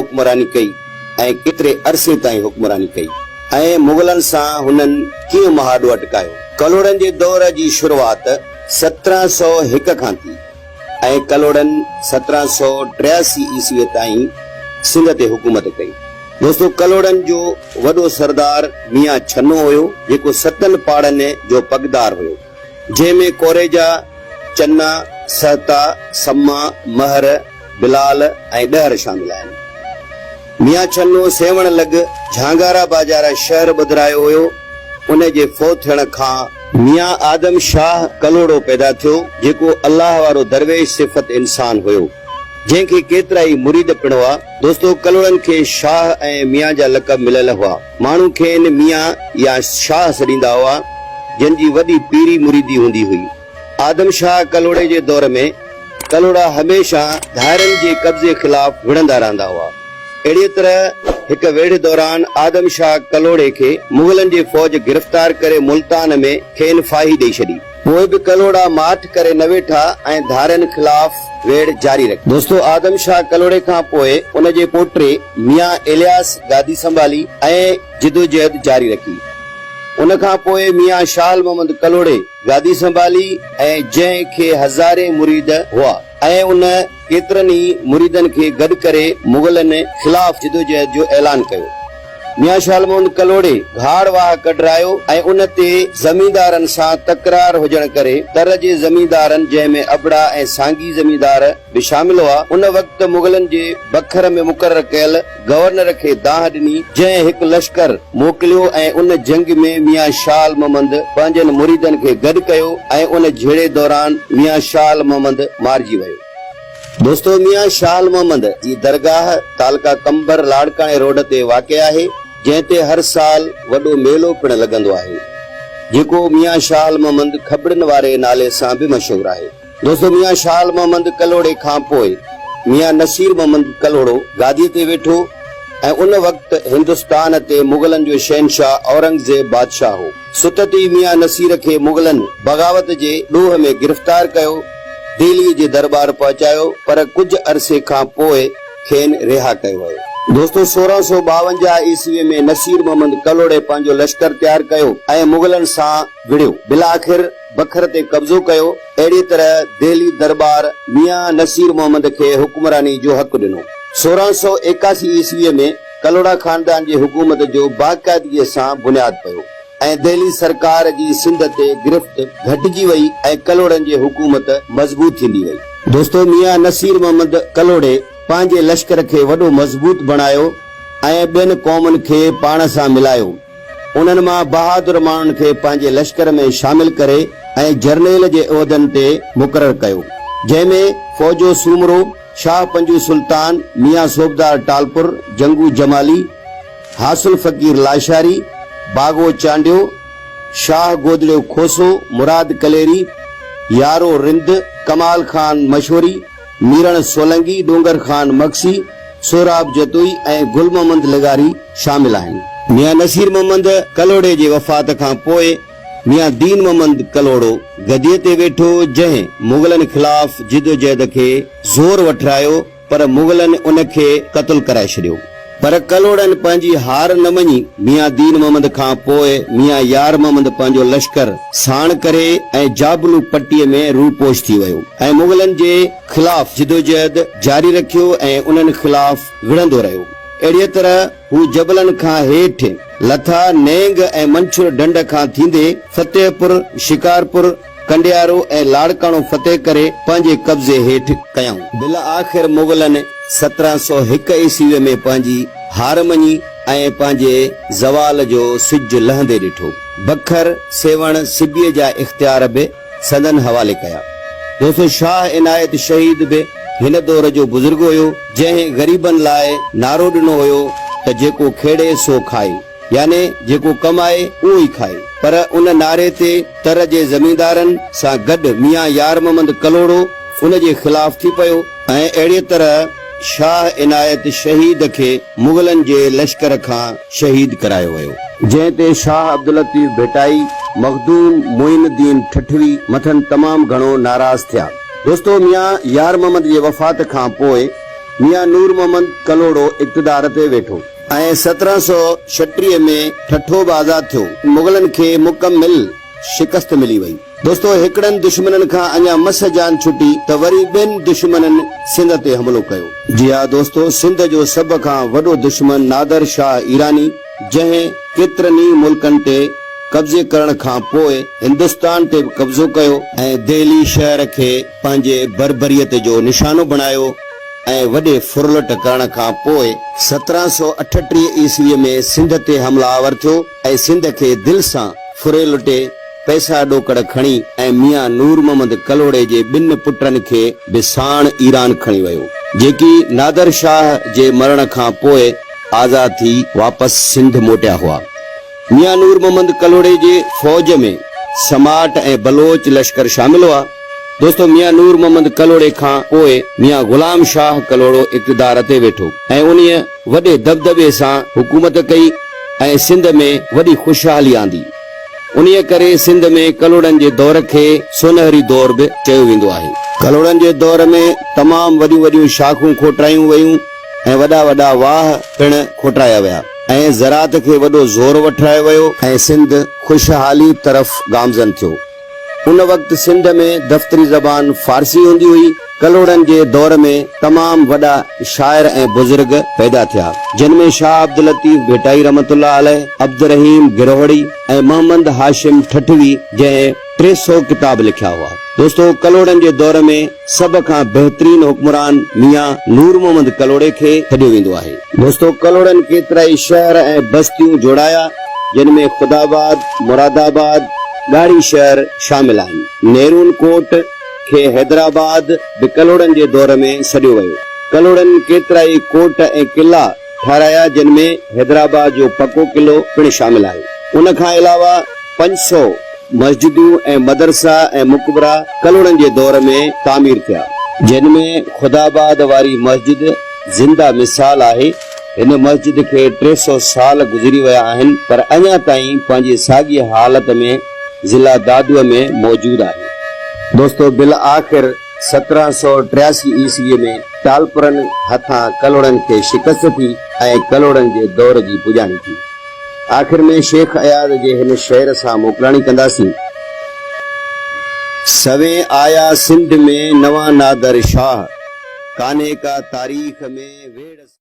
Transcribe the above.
حڪمراني ڪئي ۽ ڪيتري عرصي تائين حڪمراني ڪئي ۽ مغلن سان هنن ڪيئن مهاڏو اٽڪايو. ڪلهوڙن جي دور جي شروعات 1701 کان ٿي ۽ ڪلهوڙن 1783 عيسويء تائين سنڌ تي حڪومت ڪئي. دوستو ڪلهوڙن جو وڏو سردار ميان ڇنو هيو جيڪو ستن پاڙن جو پڳدار هيو. جنهن ۾ ڪوريجا، چنا، سهتا، سما، مهر، بلال ۽ ڏهر شامل آهن. ميان ڇنو سيوهڻ لڳ جهانگارا باجارا شهر ٻڌرايو هيو، ان جي فوت ٿيڻ کان. ميان آدم شاهه ڪلهوڙو پيدا ٿيو، جيڪو الله وارو درويش صفت انسان هيو، جنهن کي ڪيترائي مريد پڻ هئا. دوستو ڪلهوڙن کي شاهه ۽ ميان جا لقب مليل هئا. ماڻهو کين ميان يا شاهه سڏيندا هئا، جن جي وڏي پيري مريدي هوندي هئي. آدم شاهه ڪلهوڙي جي دور ۾ ڪلهوڙا هميشه ڌارين جي قبضي خلاف وڙهندا رهندا هئا. اهڙيء طرح هڪ ويڙهه دوران آدم شاهه ڪلهوڙي کي مغلن جي فوج گرفتار ڪري ملتان ۾ کين ڦاهي ڏئي ڇڏي. پوء به ڪلهوڙا ماٺ ڪري نه ويٺا ۽ ڌارين خلاف ويڙهه جاري رکي. دوستو آدم شاهه ڪلهوڙي کان پوء ان جي پوٽي ميان الياس گادي سنڀالي ۽ جدوجهد جاري رکي. ان کان پوء ميان شاهل محمد ڪلهوڙي گادي سنڀالي ۽ جنهن کي هزارين مريد هئا ۽ ان ڪيترن ئي مريدن کي گڏ ڪري مغلن خلاف جدوجهد جو اعلان ڪيو. ميان شال محمد ڪلهوڙي گهاڙ واهه ڪڍرايو ۽ ان تي زميندارن سان تڪرار هجڻ ڪري تر جي زميندارن جنهن ۾ ابڙا ۽ سانگي زميندار به شامل هئا ان وقت مغلن جي بکر ۾ مقرر ڪيل گورنر کي دانهن ڏني جنهن هڪ لشڪر موڪليو ۽ ان جنگ ۾ ميان شال محمد پنهنجن مريدن کي گڏ ڪيو ۽ ان جهيڙي دوران ميان شال محمد مارجي ويو. دوستو ميان شاهل محمد جي درگاهه تعلقه قمبر لاڙڪاڻي روڊ تي واقع آهي جنهن تي هر سال وڏو ميلو پڻ لڳندو آهي جيڪو ميان شاهل محمد کٻڙين واري نالي سان به مشهور آهي. دوستو ميان شاهل محمد ڪلهوڙي کان پوء ميان نصير محمد ڪلهوڙو گادي تي ويٺو ۽ ان وقت هندستان تي مغلن جو شهنشاهه اورنگزيب بادشاهه هو. ستت ئي ميان نصير کي مغلن بغاوت جي ڏوهه ۾ گرفتار ڪيو، دهليء جي درٻار پهچايو، پر ڪجهه عرصي کان پوء کين رها ڪيو ويو. دوستو 1652 عيسويء ۾ نصير محمد ڪلهوڙي پنهنجو لشڪر تيار ڪيو ۽ مغلن سان وڙهيو. بالاخر بکر تي قبضو ڪيو. اهڙيء طرح دهلي درٻار ميان نصير محمد کي حڪمراني جو حق ڏنو. 1681 عيسويء ۾ ڪلهوڙا خاندان جي حڪومت جو باقاعدگيء سان بنياد پيو ۽ دهلي سرڪار جي سنڌ تي گرفت گهٽجي وئي ۽ ڪلهوڙن جي حڪومت مضبوط ٿيندي وئي. دوستو ميان نصير محمد ڪلهوڙي پنهنجي لشڪر کي وڏو مضبوط بڻايو ۽ ٻين قومن کي پاڻ سان ملايو. انهن مان بهادر ماڻهن کي پنهنجي لشڪر ۾ شامل ڪري ۽ جرنيل جي عهدن تي مقرر ڪيو، جنهن ۾ فوجو سومرو، شاهه پنجو سلطان، ميان صوبدار ٽالپر، جنگو جمالي، حاصل فقير لاشاري، باغو چانڊيو، شاهه گودڙيو کوسو، مراد ڪليري، يارو رند، ڪمال خان مشوري، ميرڻ سولنگي، ڏونگر خان مگسي، سهراب جتوئي ۽ گل محمد لغاري شامل آهن. ميان نصير محمد ڪلهوڙي جي وفات کان پوء ميان دين محمد ڪلهوڙو گديء تي ويٺو، جنهن مغلن خلاف جدوجهد کي زور وٺرايو، پر مغلن ان کي قتل ڪرائي ڇڏيو. پر ڪلهوڙن پنهنجي هار نه مڃي. ميان دين محمد کان پوء ميان يار محمد پنهنجو لشڪر ساڻ ڪري ۽ جابلو پٽيء ۾ روپوش ٿي ويو ۽ مغلن جي خلاف جدوجهد جاري رکيو ۽ انهن خلاف وڙهندو رهيو. اهڙيء طرح هو جبلن کان هيٺ لٿا، نينگ ۽ منڇر ڍنڍ کان ٿيندي فتح پور، شڪارپور، ڪنڊيارو ۽ لاڙڪاڻو فتح ڪري پنهنجي قبضي هيٺ ڪيائون. بالآخر مغلن 1701 عيسويء ۾ پنهنجي هار مڃي ۽ پنهنجي زوال جو سج لهندي ڏٺو. بکر، سيوهڻ، سبيء جا اختيار به سندن حوالي ڪيا. دوستو شاهه عنايت شهيد به هن دور جو بزرگ هيو، جنهن غريبن لاء نعرو ڏنو هيو ته جيڪو کيڙي سو کائي. يعني جيڪو ڪمائي اهو ئي کائي. پر ان نعري تي تر جي زميندارن سان گڏ ميان يار محمد ڪلهوڙو ان جي خلاف ٿي پيو ۽ اهڙيء طرح شاهه عنايت شهيد کي مغلن جي لشڪر کان شهيد ڪرايو ويو. جنهن تي شاهه عبداللطيف ڀٽائي، مخدوم معين الدين ٺٽوي مٿن تمام گهڻو ناراض ٿيا. دوستو ميان يار محمد جي وفات کان پوء. ميان نور محمد ڪلهوڙو اقتدار تي ويٺو. ۽ 1736 ۾ ٺٽو به آزاد ٿيو. مغلن کي مڪمل شڪست ملي وئي. دوستو هڪڙن دشمنن کان اڃا مس جان ڇٽي ته وري ٻين دشمنن سنڌ تي حملو ڪيو. جي ها دوستو سنڌ جو سڀ کان وڏو دشمن نادر شاهه ايراني جنهن ڪيترن ئي ملڪن تي قبضي ڪرڻ کان پوء هندستان تي به قبضو ڪيو ۽ دهلي شهر کي پنهنجي بربريت جو نشانو بڻايو ۽ وڏي ڦرلٽ ڪرڻ کان پوء 1738 عيسويء ۾ سنڌ تي حمله آور ٿيو ۽ سنڌ کي دل سان ڦري لٽي پئسا ڏوڪڙ کڻي ۽ ميان نور محمد ڪلهوڙي جي ٻن پٽن کي به ساڻ ايران کڻي ويو، جيڪي نادر شاهه جي مرڻ کان پوء آزاد ٿي واپس سنڌ موٽيا هئا. ميان نور محمد ڪلهوڙي جي فوج ۾ سماٽ ۽ بلوچ لشڪر شامل هئا. دوستو ميان نور محمد ڪلهوڙي کان پوء ميان غلام شاهه ڪلهوڙو اقتدار تي ويٺو ۽ انهيء وڏي دٻدٻي سان حڪومت ڪئي ۽ سنڌ ۾ وڏي خوشحالي آندي. انهيء ڪري سنڌ ۾ ڪلهوڙن جي دور کي سونهري دور به چيو ويندو آهي. ڪلهوڙن جي دور ۾ تمام وڏيون وڏيون شاخون کوٽرايون ويون ۽ وڏا وڏا واهه پڻ کوٽرايا ويا ۽ زراعت کي وڏو زور وٺرايو ويو ۽ سنڌ خوشحالي طرف گامزن ٿيو. ان وقت سنڌ ۾ دفتري زبان فارسي هوندي هئي. ڪلهوڙن جي دور ۾ تمام وڏا شاعر ۽ بزرگ پيدا ٿيا، جن ۾ شاهه عبداللطيف ڀٽائي رحمة الله عليه، عبدالرحيم گروهڙي ۽ محمد هاشم ٺٽوي جنهن 300 ڪتاب لکيا هئا. دوستو ڪلهوڙن جي دور ۾ سڀ کان بهترين حڪمران ميان نور محمد ڪلهوڙي کي سڏيو ويندو آهي. دوستو ڪلهوڙن ڪيترائي شهر ۽ بستيون جوڙايا جن ۾ خدا آباد، مراد آباد، ڳاڙهي شهر شامل آهن. نيرون ڪوٽ کي حيدرآباد به ڪلهوڙن جي دور ۾ سڏيو ويو. ڪلهوڙن ڪيترائي ڪوٽ ۽ قلعا ٺهرايا جن ۾ حيدرآباد جو پڪو قلعو پڻ شامل آهي. ان کان علاوه 500 مسجدون ۽ مدرسا ۽ مقبرا ڪلهوڙن جي دور ۾ تعمير ٿيا. جن ۾ خدا آباد واري مسجد زنده مثال آهي. هن مسجد کي 300 سال گذري ويا آهن پر اڃا تائين پنهنجي ساڳي حالت ۾ ضلع دادوء ۾ موجود آهي. دوستو بالآخر 1783 عيسويء ۾ ٽالپرن هٿان ڪلهوڙن کي شڪست ٿي ۽ ڪلهوڙن جي دور جي پڄاڻي ٿي. آخر ۾ شيخ اياز جي هن شعر سان موڪلاڻي ڪنداسين. سوين آيا سنڌ ۾ نوان نادر شاهه، ڪانهي ڪا تاريخ ۾ ويڙهه.